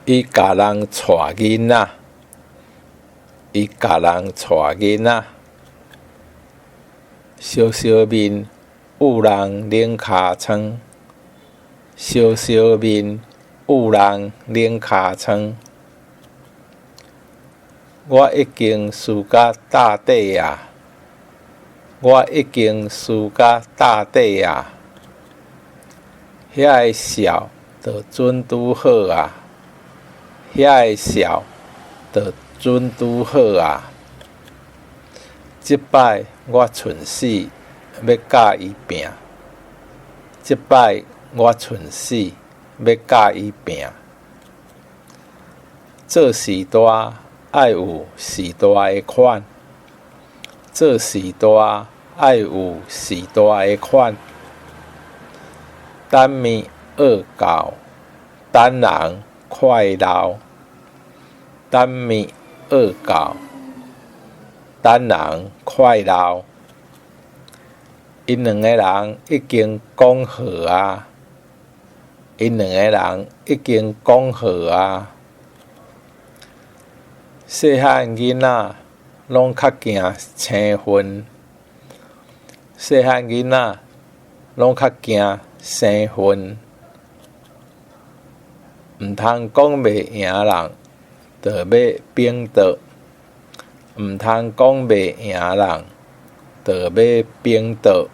伊共人帶囡仔，伊共人帶囡仔。燒燒麵有人冷尻川，燒燒麵有人冷尻川。我已經輸甲貼底矣，我已經輸甲貼底矣。遐个笑就準拄好矣，遐个笑就準拄好矣。這擺我尋死欲佮伊拚，這擺我尋死欲佮伊拚。做序大愛有序大的款，做序大愛有序大的款。等物僫到，等人快老。等物僫到，等人快老。𪜶兩个人已經講好矣，𪜶兩个人已經講好矣。細漢囡仔攏較驚生份，細漢囡仔攏較驚生份。毋通講袂贏人，就欲反桌；毋通講袂贏人，就欲反桌。